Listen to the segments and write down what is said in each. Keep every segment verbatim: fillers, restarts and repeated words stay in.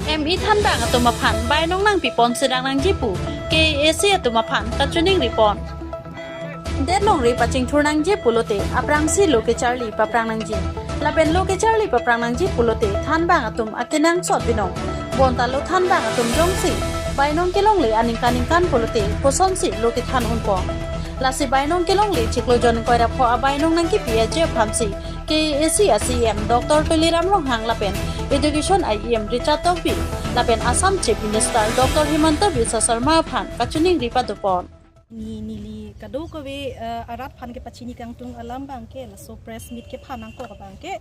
M E thanbang atum aphan bainong nangpipon sedang nangji pu K A A C atum aphan kachiningri pon. Det longri pachingthur nangji pulote aphrangsi lo kecharli paphrang nangji. Lapen lo kecharli paphrang nangji pulote thanbang atum akenangsot binong. Bonta lo thanbang atum jongsi bainong kelongle aningkan ningkan pulote kosonsi lo kethan unpo. Lasi bainong kelongle chiklo jon ingkoi ra pho abainong nangkipi aje aphansi K A A C a C E M Doctor Tuliram Ronghang lapen Education a E M Richard Tokbi lapen Assam Chief Minister Doctor Himanta Biswa Sarma aphan kachiningri padopon. Ni neli kadokave, eh, arat aphan kepachini kangtung alam abangke laso press meet kephan nangkok abangke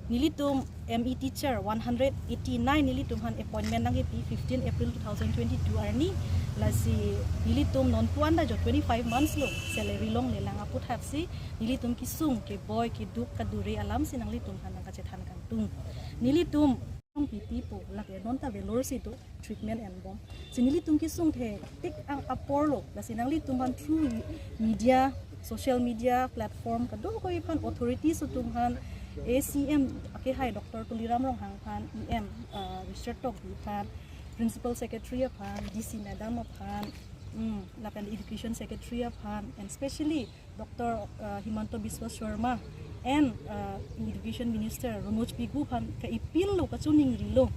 nelitum M E teacher one hundred eighty-nine nelitum aphan appointment nangkipi fifteen April two thousand twenty-two arni. Lasi nelitum non puan da jo twenty-five months lo salary longlelang aputhaksi nelitum kesung keboi keduk kadure alamsi nanglitum aphan nangkachethan kangtung. Nelitum P T po lake non ta velor si do treatment enbom. Si nelitum kesung thektik ang apor lo. Lasi nanglitum aphan through media, social media platform kadokave aphan authorities atum aphan A C M akehai Doctor Tuliram Ronghang aphan, E M, uh, Richard Tokbi aphan, Principal Secretary aphan, D C Madam aphan, mm, lapen Education Secretary aphan, and specially Doctor, uh, Himanta Biswa Sarma and, uh, Education Minister Ranoj Pegu aphan ka-appeal lo, kachiningri lo.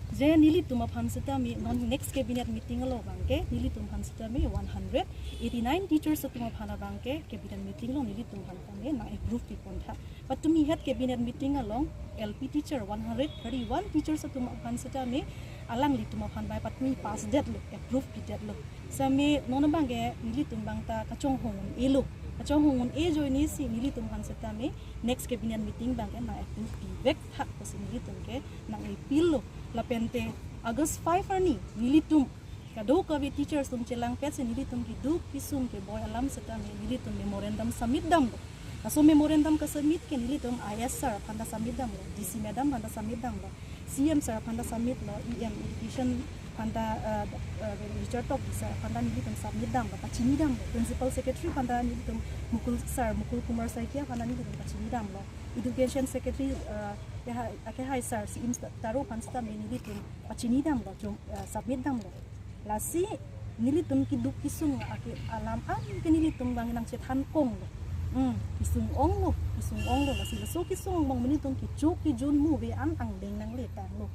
Je nelitum aphan setame non next cabinet meeting along abangke nelitum aphan setame one hundred eighty-nine teachers atum aphan abangke cabinet meeting along nelitum aphan tame nang-approve pipon tha. Patumi het cabinet meeting along L P teacher one hundred thirty-one teachers atum aphan setame alanglitum aphan bai patumi pass det lo, approve pidet lo. Same non abangke nelitum abang ta kachonghong un-e lo. Kachonghong un-e ajoine si nelitum aphan setame next cabinet meeting abangke nang-approve pivek tha pusi nelitum ke nang-appeal lo. Lapente August five arni nelitum kadokave teachers atum chelangpet si nelitum keduk kesung keboi alam setame nelitum memorandum submit damlo. Laso memorandum ka-submit ke nelitum I S sir aphan ta submit damlo, D C Madam aphan ta submit damlo, C M sir aphan ta submit lo, E M Education aphan ta, eh, eh, Richard Tokbi sir aphan ta nelitum submit damlo, pachini damlo, Principal Secretary aphan ta nelitum Mukul sir, Mukul Kumar Saikia aphan ta nelitum pachini damlo, Education Secretary, eh, akehai, akehai sir, C M Taro aphan setame nelitum pachini damlo, jom, eh, submit damlo. Lasi nelitum keduk kesung ake alam an ke nelitum abang nangchethan konglo. Hmm, kesung onglo, kesung onglo. Lasi laso kesung angbong nelitum kecho kejun muve an angdeng nangletanglo.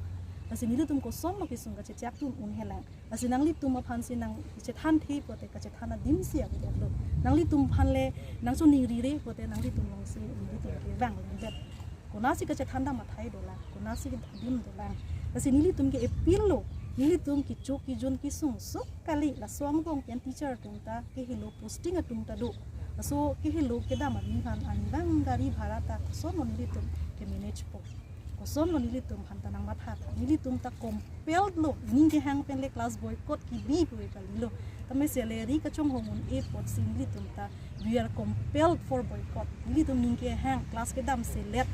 Lasi nelitum kosonlo kesung kachechak tun unhelang. Lasi nanglitum aphansi nangchethan the pote kachethan adimsi avedetlo. Nanglitum aphan le nangchoningrire pote nanglitum alongsi nelitum kevang longdet. Konatsi kachethan dam athai dolang, konatsi adim dolang. Lasi nelitum ke-appeal lo, nelitum kecho kejun kesung sok kali, laso angbong pen teacher atum ta kehelo, posting atum ta do. Laso kehelo kedam arni aphan arnivang gari bhara ta kosonlo nelitum ke-manage po. Kosonlo nelitum aphan ta nangmatha tha. Nelitum ta compelled lo, ning kehang pen le class boycott kebi pu kalilo. Tame salary kachonghong un-e apotsi nelitum ta we are compelled for boycott. Nelitum ning kehang, class kedam selet,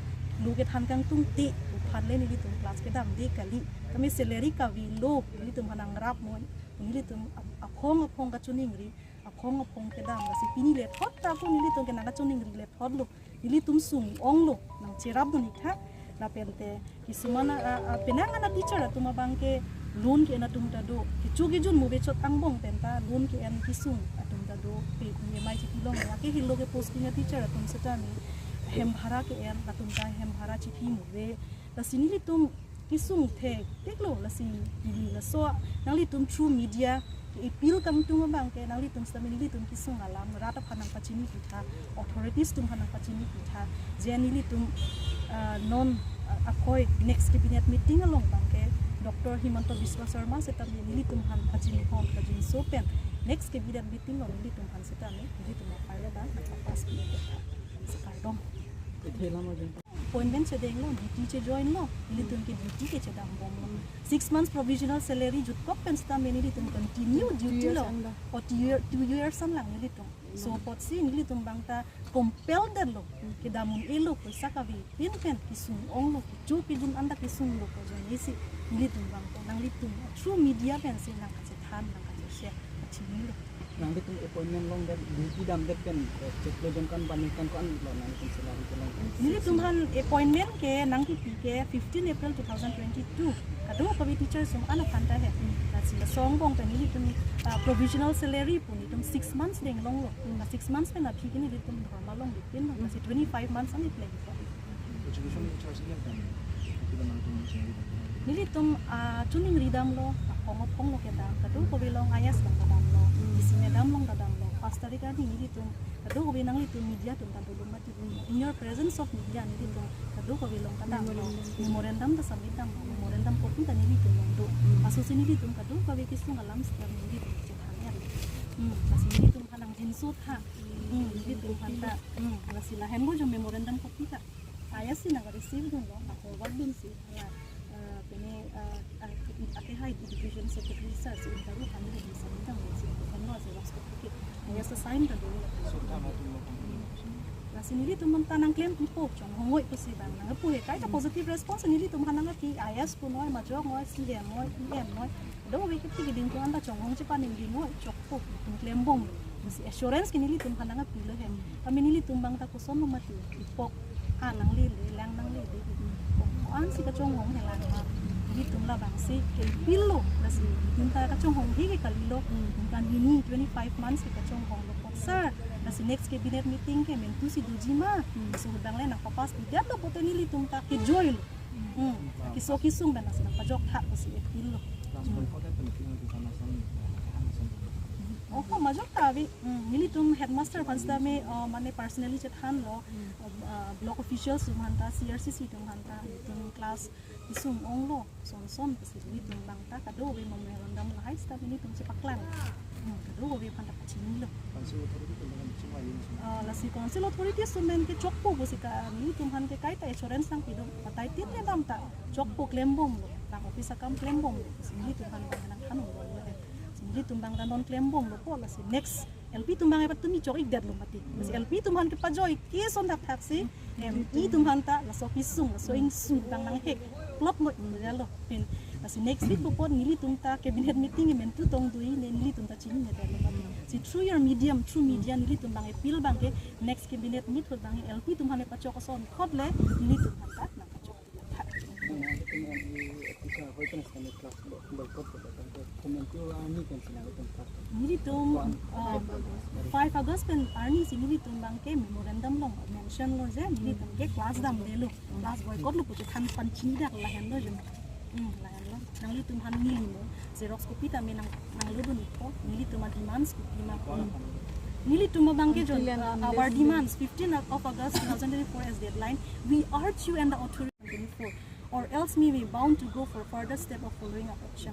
lo kethan kangtung te, aphan le nelitum class kedamde kali. Tame salary kavelo, nelitum aphan nangrap mo, nelitum ap-, aphong aphong kachiningri, aphong aphong kedam, lasi pini lethot ta pu nelitum ke nangkachiningri lethotlo. Nelitum sung onglo, nangcherap dun-ik tha, lapente kisuman a, a, a, penang ana teacher atum abang ke loan ke-en atum ta do. Kecho kejun muve chot angbong pen ta loan ke-en kesung atum ta do. Pe E M I chipilong ya kehelo ke posting a teacher atum setame hem bhara ke-en atum ta hem bhara chipi muve. Lasi nelitum kesung thektik lo, lasi neli laso nanglitum through media ke-appeal kangtung abang ke nanglitum setame nelitum kesung alam rat aphan nangpachini pitha, authorities atum aphan nangpachini pitha, je nelitum, ah, non, ah, akoi next cabinet meeting along abang ke Doctor Himanta Biswa Sarma setame nelitum aphan pachini hon kajinso pen next cabinet meeting along nelitum aphan setame nelitum aphan le abang pass pi pitha. Sekardom. Appointment chedenglo, duty chejoinlo, nelitum ke duty ke chedambomlo. Six months provisional salary jutkok pen setame nelitum continue duty lo. Two years an lo. O two year, two years an lang nelitum. So apotsi nelitum abang ta compelled lo. Kedam un-elo, poisa kavepin pen kesung onglo, kecho kejun an ta kesunglo pu ajoine si nelitum abang ta nanglitum through media pensi nangkachethan, nangkacheshare, kachinilo. Nanglitum appointment longdet, duty damdet pen, eh, chiklo jon ko-an, bani ko-an, ko-an lo nanglitum salary kelong? Nelitum aphan appointment ke nangkepi ke fifteen April two thousand twenty-two. Kadokave teacher atum an aphan ta he. Lasi laso angbong pen nelitum, ah, provisional salary pu nelitum six months deng longlo. Hmm. Na six months pen aphi ke nelitum dhorma longdet pinlo. Lasi twenty-five months an ipleng. Education teachers ke kan, kita nangtum sendiri. Nelitum, ah, chuning ridamlo, aphong aphong lo kedam, kadokave along ayas along kedamlo, isi medam along kedamlo, first tarik arni nelitum, kadokave nanglitum media atum ta dolo mati, in your presence of media nelitum, kadokave along kedamlo, memorandum ta submit damlo, memorandum copy ta nelitum along do, laso si nelitum kadokave kesung alam seta nelitum chethan er. Hmm, lasi nelitum aphan nangjinso tha, hmm, nelitum aphan ta, hmm, lasi lahenlo jo memorandum copy ta. Ayas si nang receive dunlo, ako wak dun si, hala, eh, pini, eh, eh, ake hai education secretary sir, si interview kami di sa bintang si, ano si last topic. Ayas sa sign ta dolo. So, tama tu mo. Lasi nelitum aphan ta nangklempipo, chonghong oi pusi bang nangpu he. Kaita positive response nelitum aphan nangpi, ayas pu noi, majok noi, C M noi, P M noi. Kadokave kiti keding ko-an ta chonghong chepaning ding noi, chokpo, nelitum klembom. Lasi assurance ke nelitum aphan nangpilo hem. Kami nelitum abang ta kosonlo mati, ipok, an nanglele, lang nanglele. Ko-an si kachonghong helang ma. Nelitum labang si kepilo, lasi nelitum ta kachonghong he ke kalilo. Kan hini twenty-five months ke kachonghonglo apot sir. Lasi next cabinet meeting ke mentu si doji ma. So hudang le nangpapass pidetlo pote nelitum ta kejoilo. Hmm. Keso kesung pen lasi nangpajok tha pusi appeal lo. Last boycott pen nelitum di sana sana, sana sana. Oh, majok ta ave. Hmm, nelitum headmaster aphan sitame, oh, mane personally chethanlo, uh, block officials atum aphan ta, C R C C atum aphan ta, nelitum class kesung onglo, son son pusi nelitum abang ta kadokave memorandum lahai sitame nelitum chepaklang. Hmm, kadokave aphan ta pachinilo. Council authority atum aphan chingvai yin. Ah, lasi council authority atum pen ke chokpo pusi ka nelitum aphan ke kaita assurance nangpi do, batai tin le dam ta chokpo klembomlo, bang office akam klembomlo, lasi nelitum aphan bang nangthan unbomlo. Lasi nelitum abang ta non klembomlo po, lasi next L P atum abang epatumi chok-ikdetlo mati. Lasi L P atum aphan kepajoi ke son thakthak si, em, itum aphan ta laso kesung, laso ingsung abang nanghek plot lo, pu jalo. Pin, lasi next week po nelitum ta cabinet meeting mentu tong dui ne nelitum ta chinine detlo mati. Si through your medium, through media nelitum abang appeal abang ke next cabinet meet ahut abang L P atum aphan epachok ason thot le nelitum aphan ta nangpachok. Nelitum, uh, five August pen arni si nelitum abang ke memorandum along mention lo je, nelitum ke class damdelo, class boycott lo pu chethan panchinidaklo, lahenlo je. Hmm, lahenlo. Nanglitum aphan neli mo, xerox copy tame nang, nanglo dun ikpo, nelitum ademands copy ma. Hmm. Nelitum abang ke jon, until and uh, our unless demands, fifteen of August two thousand twenty-four as deadline, we urge you and the authority twenty-four, or else may be bound to go for further step of following up action.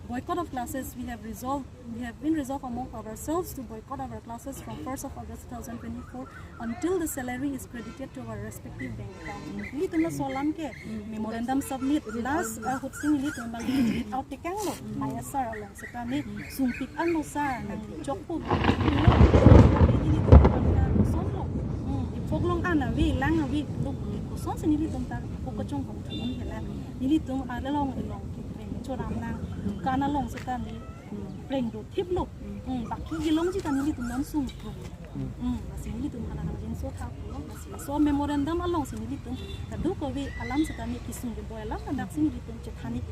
Boycott of classes, we have resolved, we have been resolved among ourselves to boycott our classes from first of August two thousand twenty-four until the salary is credited to our respective bank account. Nelitum laso alam ke memorandum submit last, uh, ahut si nelitum abang read out tekanglo. Ayas sir along sitame sungpik anlo sir, nangchokpo. Nelitum abang ta kosonlo. Hmm, ipok along an ave, lang ave, lo, koson si nelitum ta ipok kachonghong thun hela. Nelitum along along kepreng choram nang, dukan along sitame preng dothiplo. Hmm, baki kelongji ta nelitum non sungpik. Hmm, lasi nelitum aphan nangjinso tha pulo, lasi laso memorandum along si nelitum kadokave alam sitame kesung keboi alam ladak si nelitum chethan ik.